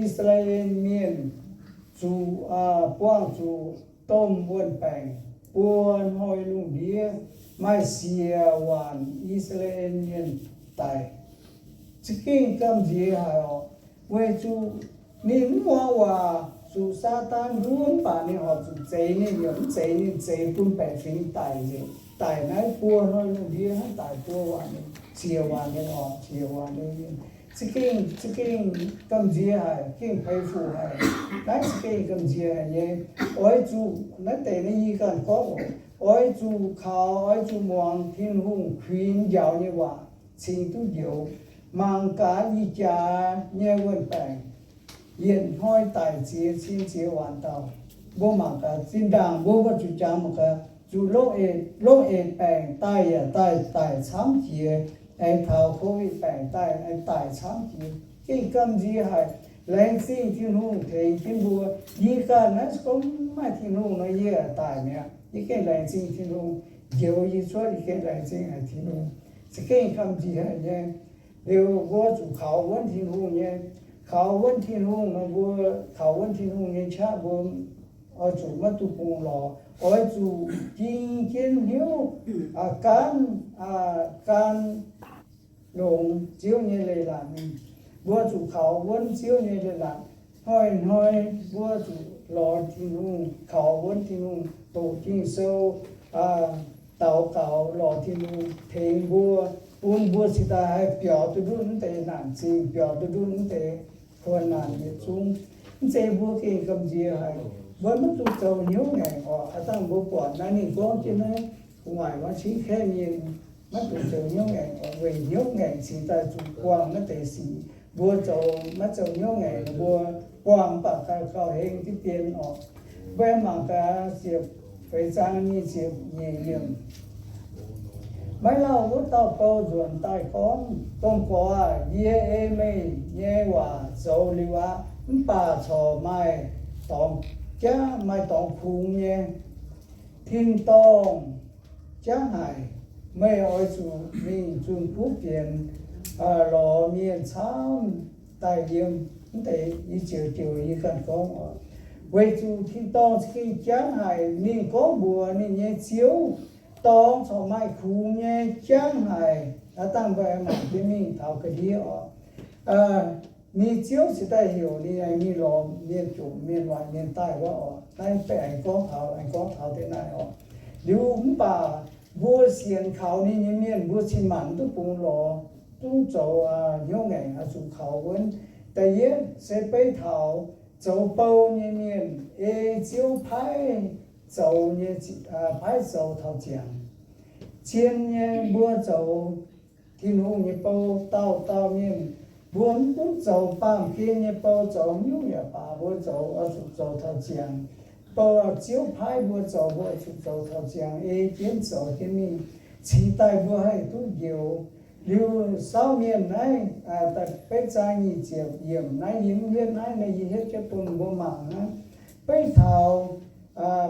I^saa^laa^en Mienh zuqc, buangh zuqc domh wuon-baengc buo hnoi lungh ndiev, maaih siec waanc I^saa^laa^en Mienh daic. Za'gengh gamh nziex haic oc. Weic zuqc ninh mv muangx waac, zuqc Saadaan nduov, mv baac ninh horpc zuqc zeix ninh, yaac mv zeix ninh, zeix bun baeqc fingx daic nzengc. Daic naaiv buo hnoi lungh ndiev hnangv, daic buo waanc, siec waanc nyei oc, siec waanc nyei mienh. Za'gengh, za'gengh gamh nziex haic, gengh peix fuc haic. Naaiv za'gengh gamh nziex haic nyei. Oix zuqc, naaiv deix naaiv yie ganh gorngv oc, oix zuqc kaux, oix zuqc muangx Tin-Hungh kuinx njaaux nyei waac cingx duqv njoux. Mangc gaax ih jaax nyei wuon-baengc, yietc hnoi daic ziex cin ziex waanc dauh. Mbuo mangc gaax zinh ndaangc mbuo, mbuo zuqc jangx mangc gaax, zuqc longx-eix, longx-eix baengc daaih yaac daaih, daic camv jiex, aengx taux COVID baengc daaih, aengx daic camv jiex. Gengh gamh nziex haic. Laengz zingh Tin-Hungh tengx jienv mbuo. Yie ganh naaiv gorngv mv maaih Tin-Hungh nor, yie daic mi'aqv. Yie gengh laengz zingh Tin-Hungh. Njoux yie cuotv, yie gengh laengz zingh haic Tin-Hungh. Za'gengh gamh nziex haic nyei. Liuz mbuo zuqc kaux wuonv Tin-Hungh nyei. Kaux wuonv Tin-Hungh nor, mbuo kaux wuonv Tin-Hungh nyei qaqv mbuo oix zuqc maiv duqv bungx lorz, oix zuqc jing jienv hnyouv, gan, gan longx Ziouv nyei leiz-latc mingh. Mbuo zuqc kaux wuonv Ziouv nyei leiz-latc. Hnoi-hnoi mbuo zuqc lorz Tin-Hungh, kaux wuonv Tin-Hungh, doqc Ging-Sou, daux gaux lorz Tin-Hungh tengx mbuo, bun mbuo cingx daaih haih biaux duqv nduqv mv deix naanc zingh, biaux duqv nduqv mv deix kuonx naanc yietc zungv. Mv zeiz mbuo gengh gamh nziex haic. Mbuo maiv duqv zoux hnyouv ngaengc oc. Aav dangh mbuo buatc naaiv ninh gorngv jienv naaiv gu'nguaaic wuov cingv kaeqv mienh maiv dungx zoux hnyouv ngaengc oc. Weic hnyouv ngaengc cingx daaih zuqc buangh naaiv deix sic. Mbuo zoux, maiv zoux hnyouv ngaengc, mbuo buangh mv baac gauh, gauh heng diqv dien oc. Mbuo mangc gaax ziepc feix zaang nyic ziepc nyeic yiemc. Maiv lauh wuov dauh bou nzuonx daaih gorngv, Domh Gorx aah! Yie ei meih nyei waac zoux liuz aqv. Mv baac corc maaih dorngx jaav, maaih dorngx kungx nyei. Tin-dorngh jangv haic. Meih oix zuqc mingh zunh kuv fienx lorz mienh camv daaih yiem mv deix. Yie ziouc, ziouc yie ganh gorngv oc, weic zuqc tin-dorngh za'gengh jangv haic. Ninh gorngv mbuox ninh nyei ziouv, dorngx corc maaih kungx nyei, jangv haic. Aav dangh mbuo aengx mangc jienv mingh taux ga'ndiev oc. Ninh ziouv cingx daaih heuc ninh aengx mingh lorz mienh jomc mienh waaic mienh daaih wuov oc. Naaiv baeqc aengx gorngv taux, aengx gorngv taux deix naaiv oc. Liuz mv baac mbuo sienx kaux ninh nyei mienh, mbuo cin-maanc mv duqv bungx lorz, duqv zoux hnyouv ngaengc, oix zuqc kaux wuonv. Da'yietv se beiv taux zoux bou nyei mienh ei Ziouv paaiv zoux nyei, paaiv zoux taux ziangx. Zien nyei mbuo zoux Tin-Hungh nyei bou, dauh dauh mienh, mbuo mv gunv zoux baamh gen nyei bou, zoux haaix nyungc yaac baac, mbuo zoux oix zuqc zoux taux ziangx. Bou Ziouv paaiv mbuo zoux, mbuo oix zuqc zoux taux ziangx, ei jienv zoux jienv mingh, cingx daaih mbuo haih duqv njoux. Liuz saauv mienh naaiv, da'betv zaang nyic ziepc yiemc naaiv, yie mv hietv naaiv, naaiv yie hietv jienv bun mbuo mangc hnangv. Beiv taux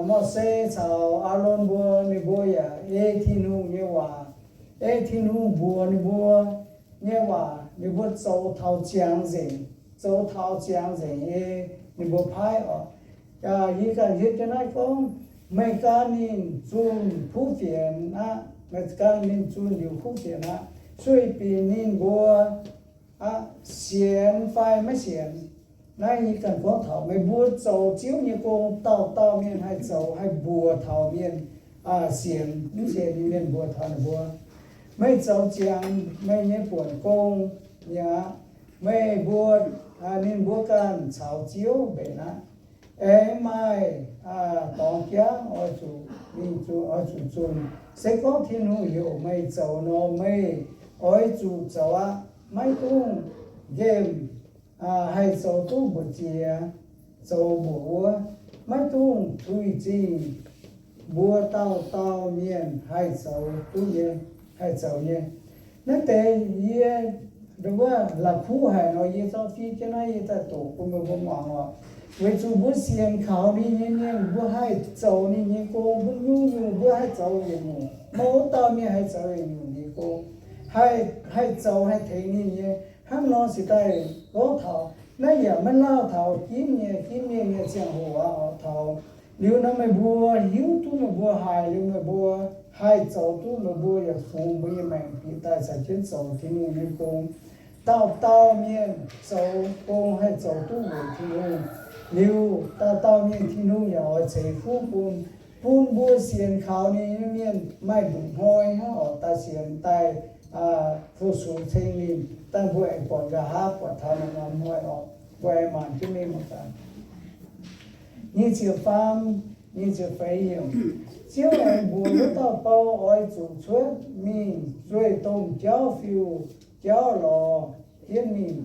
Mose caux Aalon mbuo, ninh mbuo yaac ei Tin-Hungh nyei waac, ei Tin-Hungh mbuox ninh mbuo nyei waac, ninh mbuo zoux taux ziangx nzengc, zoux taux ziangx nzengc ei ninh mbuo paaiv oc. Yie ganh hietv jienv naaiv gorngv, meih gan ninh zunh kuv fienx aqv, meih gan ninh zunh liuz kuv fienx aqv, sueih binc ninh mbuo aqv, sienx fai maiv sienx. Naaiv yie ganh gorngv taux meih mbuo zoux Ziouv nyei gong, dauh dauh mienh haih zoux, haih mbuox taux mienh sienx, mv sienx nyei mienh mbuox taux ninh mbuo, meih zoux ziangx meih nyei buonc gong mi'aqv. Meih mbuo, ninh mbuo ganh caux Ziouv mbenc aqv. Aengx maaih dorngx jangv oix zuqc mingh zunh, oix zuqc zunh. Se gorngv Tin-Hungh heuc meih zoux nor, meih oix zuqc zoux aqv. Maiv dungx nqemh haih zoux duqv mbu'ziex, zoux mbuoqc wuov. Maiv dungx tuix zingh mbuo dauh dauh mienh haih zoux duqv nyei, haih zoux nyei. Naaiv deix yie, wuov la'kuqv haic nor, yie zorqv fiev jienv naaiv yie daaih doqc bun meih mbuo muangx oc. Weic zuqc mbuo sienx kaux ninh nyei mienh, mbuo haih zoux ninh nyei gong, mbuo nyungc-nyungc mbuo haih zoux yietc nyungc. Maiv wuov dauh mienh haih zoux yietc nyungc ninh nyei gong, haih, haih zoux haih tengx ninh nyei. Hnangv nor cingx daaih gorngv taux Naaiv yaac maiv lauh taux ginv nyei, ginv mienh nyei ziangh hoc aqv oc. Taux liuz nor meih mbuo hiuv duqv meih mbuo haiz liuz meih mbuo haih zoux duqv, meih mbuo yaac fungx mbuo nyei maengc bieqc daaih caux jienv zoux Tin-Hungh nyei gong. Dauh dauh mienh zoux gong haih zoux duqv weic Tin-Hungh. Liuz dauh dauh mienh Tin-Hungh yaac oix ceix fuqv bun, bun mbuo sienx kaux ninh nyei mienh maaih nduqc hnoi hnangv oc, daaih sienx daaih fu-sux ceng ninh, daaih mbuo aengx buatc nqa'haav buatc taux norm hnoi oc. Mbuo aengx mangc jienv mingh oc. Nyic ziepc faam, nyic ziepc feix yiemc. Ziouv aengx mbuox wuov dauh bou, Oix zuqc cuotv mingh zueih domh jauv fiuv jauv lorz jienv mingh.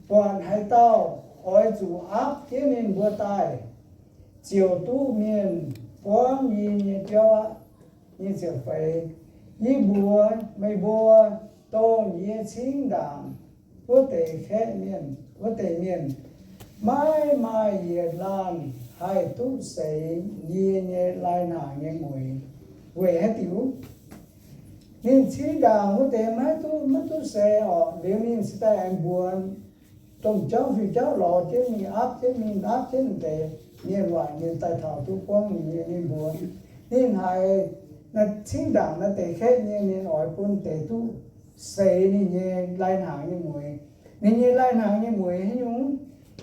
Buatc haaix dauh, oix zuqc aapv jienv ninh mbuo daaih, ziouc duqv mienh buangv yie nyei biauv aqv. Nyic ziepc feix. Yie mbuox meih mbuo, dongh yie cingv ndaangc wuov deix kaeqv mienh, wuov deix mienh, maiv maaih yietc laanh haih duqv seix yie nyei lai-hnaangx nyei mueix. Weic haaix diuc? Ninh cingv ndaangc wuov deix maiv duqv, maiv duqv seix orqc. Liuz ninh cingx daaih aengx mbuox domh jauv fiuv jauv lorz jienv mingh, aapv jienv mingh, aapv jienv deix mienh waaic mienh daaih taux duqv buangv ninh nyei. Ninh mbuox, ninh haiz naaiv cingv ndaangc naaiv deix kaeqv mienh, ninh oix bun deix duqv seix ninh nyei lai-hnaangx nyei mueix. Ninh nyei lai-hnaangx nyei mueix haaix nyungc?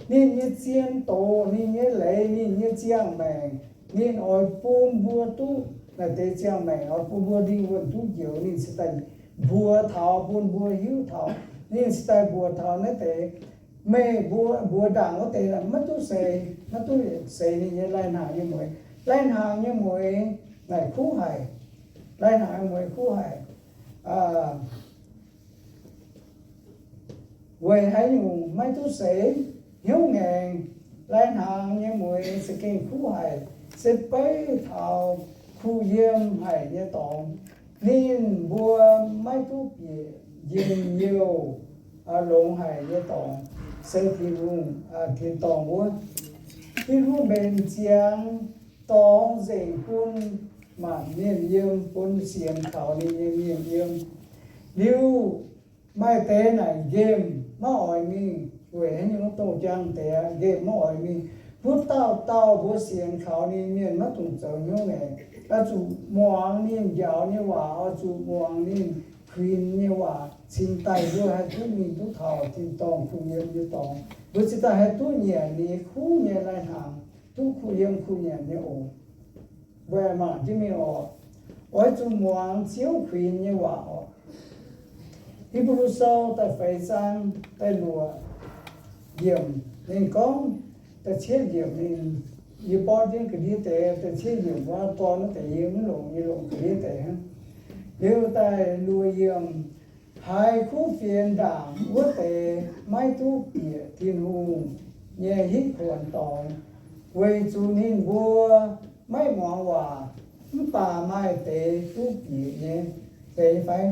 Ninh nyei zien doz, ninh nyei leiz, ninh nyei ziangh maengc, ninh oix bun mbuo duqv naaiv deix ziangh maengc, oix bun mbuo lingh wuonh duqv njoux. Ninh cingx daaih mbuox taux, bun mbuo hiuv taux. Ninh cingx daaih mbuox taux naaiv deix, meih mbuo mbuox ndaangc wuov deix maiv duqv seix, maiv duqv seix ninh nyei lai-hnaangx nyei mueix. Lai-hnaangx nyei mueix naaic kuv haic. Lai-hnaangx nyei mueix kuv haic. Weic haaix nyungc maiv duqv seix? Hnyouv ngaengc. Lai-hnaangx nyei mueix za'gengh kuv haic, se beiv taux kuh yiem haic nyei dorngx. Ninh mbuo maiv duqv bieqc njien-youh longx haic nyei dorngx, se Tin-Hungh, tin-dorngh wuov. Tin-Hungh mbenc ziangx dorngx nzengc bun maanc mienh yiem, bun sienx kaux ninh nyei mienh yiem. Liuz maaih deix naaic nqemh maiv oix mingh. Weic haaix nyungc? Dongh jangx deix nqemh maiv oix mingh. Wuov dauh dauh mbuo sienx kaux ninh mienh maiv dungx zoux hnyouv ngaengc. Oix zuqc muangx ninh njaaux nyei waac, oix zuqc muangx ninh kuinx nyei waac, cingx daaih mbuo haih duqv mingh duqv taux tin-dorngh kuh yiem nyei dorngx. Mbuo cingx daaih haih duqv nyanc ninh nyei kuv nyei lai-hnaangx, duqv kuh yiem kuh nyanc nyei oc. Mbuo mangc jienv mingh oc. Oix zuqc muangx Ziouv kuinx nyei waac oc. Hipv^lu Sou da'feix zaang da'luoqc yiemc ninh gorngv, da'cietv yiemc ninh, yie borqv jienv ga'ndiev deix, da'cietv yiemc wuov gorn wuov deix yie mv longc, yie longc ga'ndiev deix hnangv. Liuz da'luoqc yiemc, haiz kuv fienx ndaangc wuov deix maiv duqv bieqc Tin-Hungh nyei hitv kuonx dorngx, weic zuqc ninh mbuo maiv muangx waac. Mv baac maaih deix duqv bieqc nyei deix fai?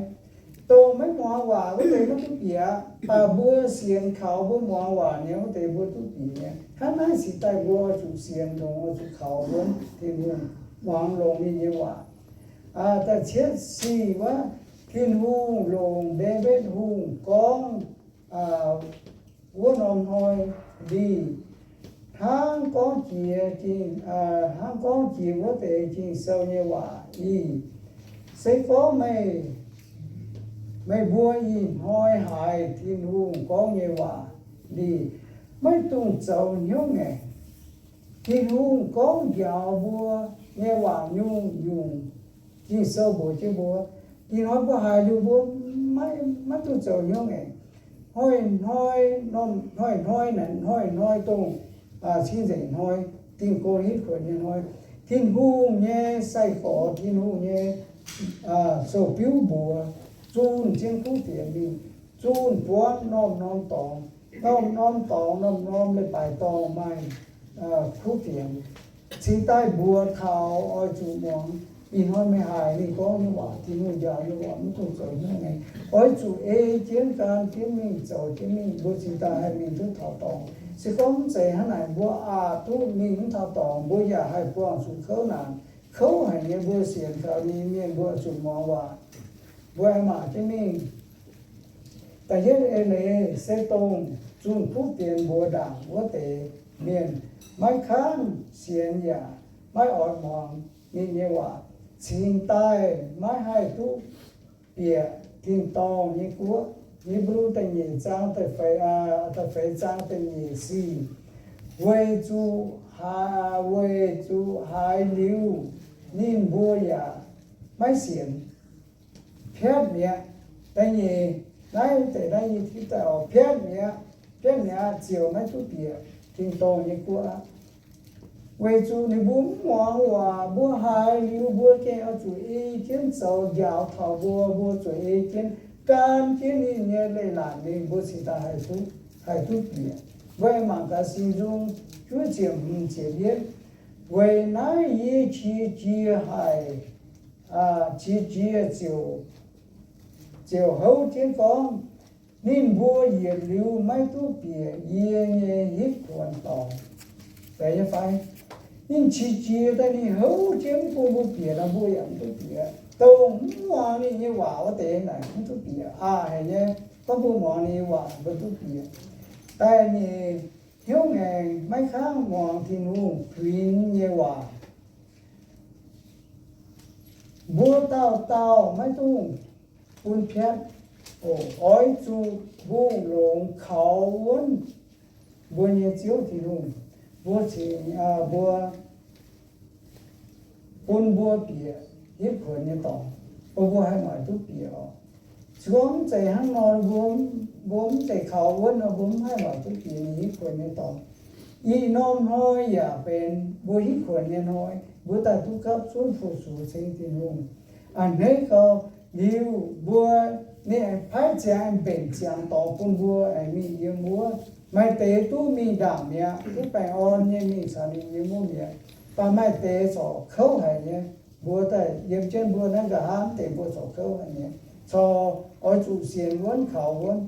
Dongh maiv muangx waac wuov deix maiv duqv bieqc aqv. Mv baac mbuo sienx kaux mbuo muangx waac nyei wuov deix mbuo duqv bieqc nyei. Hnangv naaiv cingx daaih mbuo oix zuqc sienx longx, oix zuqc kaux wuov Tin-Hungh, muangx longx ninh nyei waac. Da'cietv sic wuov, Tin-Hungh longc Ndaawitv Hungh gorngv wuov norm hnoi ndih, hnangv gorngv jiex, hnangv gorngv jiex wuov deix Ging-Sou nyei waac ih, se gorngv meih, meih mbuo ih hnoi haiz Tin-Hungh gorngv nyei waac ndih, maiv dungx zoux hnyouv ngaengc. Tin-Hungh gorngv njaaux mbuo nyei waac nyungc-nyungc, Ging-Sou mbuox jienv mbuo, ih hnoi mbuo haiz liuz mbuo maiv, maiv dungx zoux hnyouv ngaengc. Hnoi-hnoi, hnoi-hnoi naaic, hnoi-hnoi dongh cing-nzengc hnoi, Tin-Hungh go hitv kuonx nyei hnoi, Tin-Hungh nyei sai-gorx, Tin-Hungh nyei sou-biuv mbuox, zunh jienv kuv fienx mingh, zunh buangv norm-norm dorngx, norm-norm dorngx, norm-norm leiz-baaix dorngh maaih kuv fienx. Cingx daaih mbuox taux oix zuqc muangx. Ih hnoi meih haiz ninh gorngv nyei waac, Tin-Hungh njaaux nyei waac, mv dungx zoux hnyouv ngaengc. Oix zuqc ei jienv gan jienv mingh, zoux jienv mingh, mbuo cingx daaih haih mingh duqv taux dorngx. Se gorngv mv zeiz hnangv naaic, mbuo aqc duqv mingh mv taux dorngx, mbuo yaac haih buangh zuqc kouv naanc. Kouv haic nyei, mbuo sienx kaux ninh nyei mienh mbuo zuqc muangx waac. Mbuo aengx mangc jienv mingh. Da'yietv eix leiz se dongh zunh kuv fienx mbuox ndaangc wuov deix mienh, maiv kangv sienx yaac maiv oix muangx ninh nyei waac, cingx daaih maiv haih duqv bieqc tin-dorngh nyei guoqv. Hipv^lu da'nyeic zaang da'feix, da'feix zaang da'nyeic sic, weic zuqc, weic zuqc haaix liuz ninh mbuo yaac maiv sienx. Piatv mi'aqv. Da'nyeic, naaiv deix naaiv yie hitv daaih oc, piatv mi'aqv, piatv mi'aqv, ziouc maiv duqv bieqc tin-dorngh nyei guoqv aqv. Weic zuqc ninh mbuo mv muangx waac, mbuo haiz liuz mbuo gengh oix zuqc ei jienv zoux njaaux taux mbuo, mbuo zuqc ei jienv gan jienv ninh nyei leiz-latc mingh, mbuo cingx daaih haih duqv, haih duqv bieqc. Mbuo aengx mangc gaax Singx Nzung juov ziepc hmz ziepc yietv, weic naaiv yie qiex jiez haic, qiex jiez ziouc, ziouc houv jienv gorngv, ninh mbuo yietc liuz maiv duqv bieqc yie nyei hitv kuonx dorngx. Fai ninh qiex jiez daaih ninh houv jienv mv bun mbuo bieqc nor, mbuo yaac mv duqv bieqc. Dongh mv muangx ninh nyei waac wuov deix naaic mv duqv bieqc. Aav haic nyei, gorngv mbuo muangx ninh nyei waac mbuo duqv bieqc. Da'nyeic, hnyouv ngaengc maiv kangv muangx Tin-Hungh kuinx nyei waac. Mbuo dauh dauh maiv dungx bun piatv, oix zuqc mbungh longx kaux wuonv mbuo nyei Ziouv Tin-Hungh, mbuo cingx, mbuo, bun mbuo bieqc hitv kuonx nyei dorngx, bun mbuo haih noic duqv bieqc oc. Se gorngv mv zeiz hnangv nor, mbuo, mbuo mv zeiz kaux wuonv nor, mbuo mv haih noic duqv bieqc ninh hitv kuonx nyei dorngx. Ih norm hnoi yaac benx mbuo hitv kuonx nyei hnoi, mbuo daaih duqv gapv zunv fu-sux ceng Tin-Hungh. A'hneiv gau, liuz mbuo, ninh aengx paaiv ziangx mbenc ziangx dorngx bun mbuo aengx mingh yiem wuov. Maaih deix duqv mingh ndaangc mi'aqv, duqv baengh orn nyei mingh caux ninh yiem wuov mi'aqv. Mv baac maaih deix corc kouv haic nyei. Mbuo daaih yiem jienv mbuo naaiv nqa'haav mv deix mbuo corc kouv haic nyei, corc oix zuqc sienx wuonv kaux wuonv.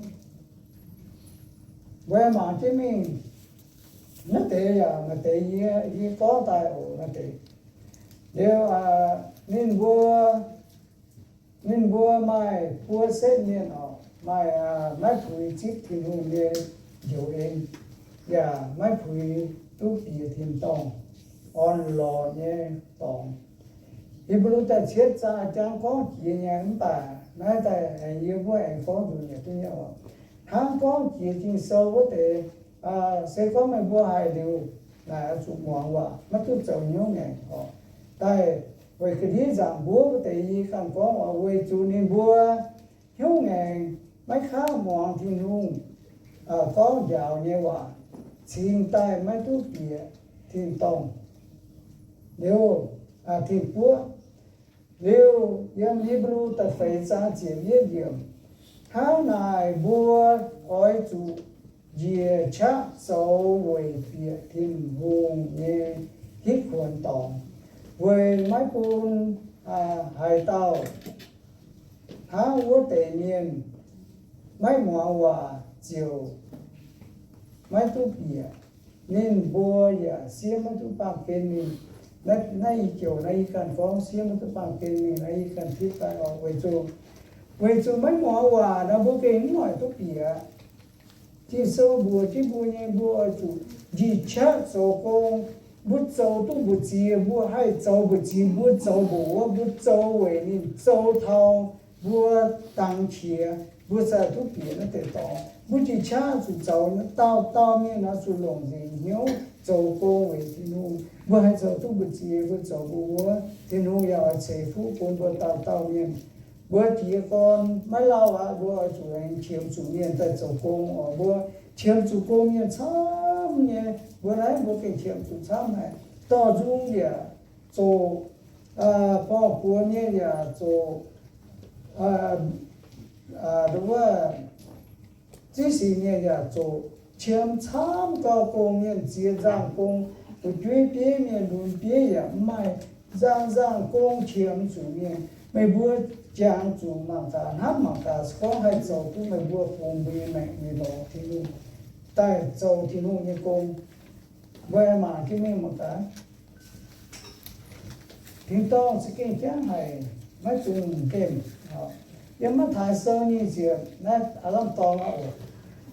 Mbuo mangc jienv mingh, naaiv deix yaac maaih deix yie, yie gorngv daaih oc, maaih deix. Liuz, ninh mbuo, ninh mbuo maaih buo setv mienh oc, maaih, maiv puix zipv Tin-Hungh nyei njoux en, yaac maiv puix duqv bieqc tin-dorngh orn-lorqc nyei dorngx. Hipv^lu da'cietv zaang jangx gorngv jiex nyei, mv baac naaiv daaih aengx yie mbuo aengx gorngv nzunc nyei duqv nyei oc. Hnangv gorngv jiex Ging-Sou wuov deix, se gorngv meih mbuo haiz liuz, naaic oix zuqc muangx waac, maiv duqv zoux hnyouv ngaengc oc. Daaih weic ga'ndiev nzaangc mbuov wuov deix yie ganh gorngv oc, weic zuqc ninh mbuo hnyouv ngaengc, maiv kangv muangx Tin-Hungh gorngv njaaux nyei waac, cingx daaih maiv duqv bieqc tin-dorngh, liuz, tin-guoqv. Liuz yiem Hipv^lu da'feix zaang ziepc yietv yiemc, hnangv naaic mbuo oix zuqc njiec qaqv zoux weic bieqc Tin-Hungh nyei hitv kuonx dorngx, weic maiv bun haaix dauh hnangv wuov deix mienh maiv muangx waac ziouc maiv duqv bieqc. Ninh mbuo yaac siev maiv duqv baamh gen mingh. Naaiv, naaiv i jouc naaiv yie ganh gorngv siev maiv duqv baamh gen mingh, naaiv yie ganh hitv daaih oc. Weic zuqc, weic zuqc maiv muangx waac nor, mbuo gengh mv noic duqv bieqc. Ging-Sou mbuox jienv mbuo nyei, mbuo oix zuqc njiec qaqv zoux gong. Mbuo zoux duqv mbu'ziex mbuo haih zoux mbu'ziex, mbuo zoux mbu'wuov mbuo zoux weic ninh zoux taux mbuo dangx qiex, mbuo ziouc duqv bieqc naaiv deix dorngx. Mbuo njiec qaqv zuqc zoux, dauh dauh mienh oix zuqc longc nzengc hnyouv zoux gong weic Tin-Hungh. Mbuo haih zoux duqv mbu'ziex mbuo zoux mbu'wuov, Tin-Hungh yaac oix ceix fuqv bun mbuo dauh dauh mienh. Mbuo jiez gorn maiv lauh aqv, mbuo oix zuqc aengx qiemx zuqc mienh daaih zoux gong oc. Mbuo qiemx zuqc gong mienh camv nyei, mbuo naaiv mbuo gengh qiemx zuqc camv haic. Dorh nzung yaac zoqc, borng-buoz mienh yaac zoqc, wuov, ziv sic mienh yaac zoqc, qiemx camv gau gong mienh ziex nzangh gong, fu'jueiv bieiv mienh lunx bieiv yaac mv maaih, nzangh nzangh gong qiemx zuqc mienh. Meih mbuo jangx zuqc mangc gaax, hnamv mangc gaax, se gorngv haih zoux duqv meih mbuo fungx mbuo nyei maengc nyei lorz Tin-Hungh, daaih zoux Tin-Hungh nyei gong. Mbuo mangc jienv mingh mangc gaax. Tin-dorngh za'gengh jangv haic, maiv zungh nqemh. Yiem Matv^taai Sou nyic ziepc naaiv aav lamh dorngx aqv oc.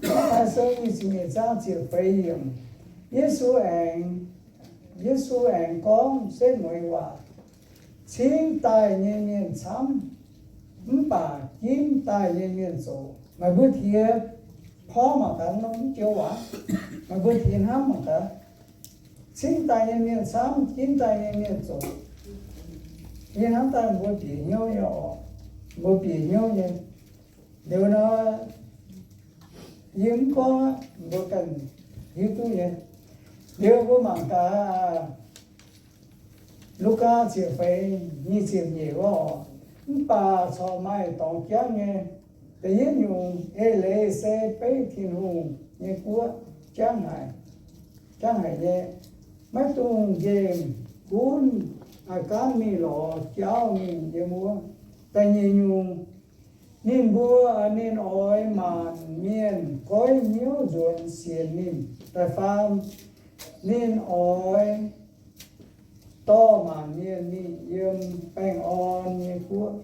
Matv^taai Sou nyic ziepc nyeic zaang ziepc feix yiemc, Yesu aengx, Yesu aengx gorngv setv mueiz waac, Cingv daaih nyei mienh camv, mv baac ginv daaih nyei mienh zoqc. Meih mbuo tiex porv mangc gaax, norm mv joux waac, meih mbuo tiex hnamv mangc gaax. Cingv daaih nyei mienh camv, ginv daaih nyei mienh zoqc. Yie hnamv daaih mbuo bieqc hnyouv nyei oc. Mbuo bieqc hnyouv nyei. Liuz nor, yie mv gorngv aqv, mbuo ganh hiuv duqv nyei. Liuz mbuo mangc gaax, Lugaa ziepc feix nyic ziepc nyeic wuov oc. Mv baac corc maaih dorngx jangv nyei. Da'yietv nyungc, eix leiz se beiv Tin-Hungh nyei guoqv jangv haic, jangv haic nyei. Maiv dungx nqemh gunv, aa, gaanv mingh lorz jauv mingh yiem wuov. Da'nyeic nyungc, ninh mbuo, ninh oix maanc mienh goiv hnyouv nzuonx sienx ninh. Da'faam, ninh oix dorh maanc mienh mingh yiem baengh orn nyei guoqv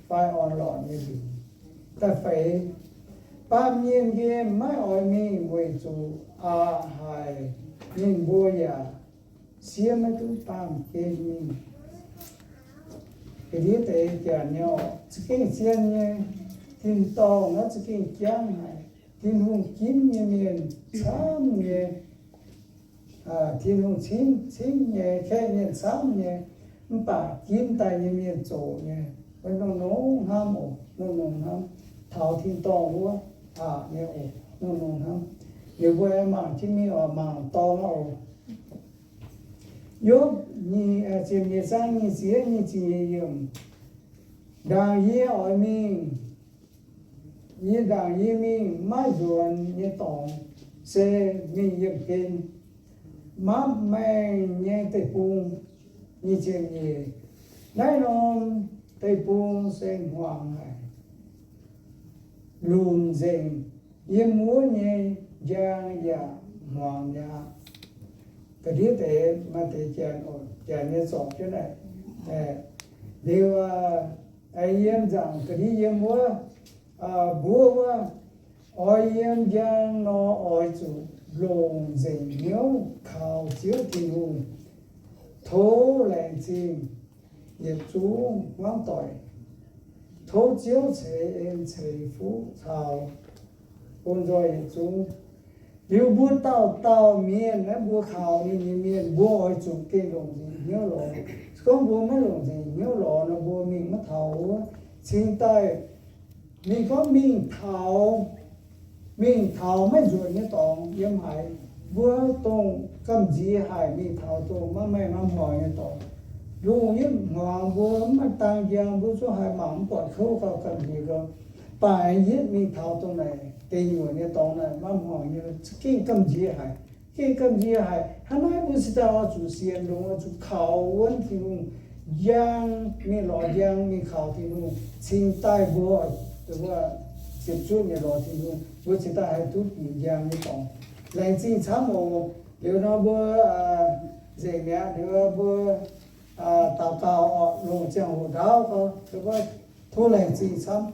fai orn-lorqc nyei mbuox. Da'feix, baamh mienh nqemh maiv oix mingh weic zuqc aqc haic ninh mbuo yaac siev maiv duqv baamh gen mingh. Ga'ndiev deix janx nyei oc, za'gengh zien nyei. Tin-dorngh naaiv za'gengh jangv haic. Tin-Hungh ginv nyei mienh camv nyei. Tin-Hungh cingv, cingv nyei, kaeqv mienh camv nyei, mv baac ginv daaih nyei mienh zoqc nyei. Wuov nongh nongh hnamv oc, nongh nongh hnamv. Taux tin-dorngh wuov aqc nyei oc, nongh nongh hnamv. Liuz mbuo aengx mangc jienv mingh oc, mangc dorngx oc. Yopv nyic, ziepc nyeic zaang nyic ziepc, nyic ziepc nyeic yiemc. Ndaangc yie oix mingh, yie ndaangc yie mingh maiv nzuonx nyei dorngx se mingh yiemh gen mapv maengh nyei deic-bung. Nyic ziepc nyeic, naaiv norm deic-bung se hmuangx haic, lunc nzengc, yiem wuov nyei njang yaac hmuangx mi'aqv. Ga'ndiev deix maaih deix janx, janx nyei zorpc jienv naaic. Liuz, yiem nzaangc ga'ndiev yiem wuov, mbuov wuov, oix yiem njang nor oix zuqc longc nzengc hnyouv kaux Ziouv Tin-Hungh, tov laengz zingh yietc zungv hmuangv doic. Tov Ziouv ceix en ceix fuqv caux bun nzoih yietc zungv. Liuz mbuo dauh dauh mienh naaiv, mbuo kaux ninh nyei mienh, mbuo oix zuqc gengh longc nzengc hnyouv lorz. Se gorngv mbuo maiv longc nzengc hnyouv lorz nor, mbuo mingh maiv taux wuov. Cingx daaih ninh gorngv mingh taux, mingh taux maiv nzuonx nyei dorngx yiem haaix. Mbuo dongh gamh nziex haic mingh taux dongh maiv maaih hnamv hmuangx nyei dorngx. Lungh yipv hmuangx mbuo maiv daan njang, mbuo zungv haih mangc mv buatc kouv gauh gamh nziex gau. Baac aengx yietv mingh taux dongh naaic deic nyuoqc nyei dorngx naaic, maiv hmuangx nyei, za'gengh gamh nziex haic. Gengh gamh nziex haic. Hnangv naaiv mbuo cingx daaih oix zuqc sienx longx, oix zuqc kaux wuonv Tin-Hungh, njang mingh lorz njang mingh kaux Tin-Hungh, cingx daaih mbuo ziepc zuoqv nyei lorz Tin-Hungh, mbuo cingx daaih haih duqv bieqc njang nyei dorngx. Laengz zingh camv oc. Liuz nor mbuo nzengc mi'aqv. Liuz mbuo daux gaux oc, longc ziangh hoc ndaauv gau. Tov laengz zingh camv.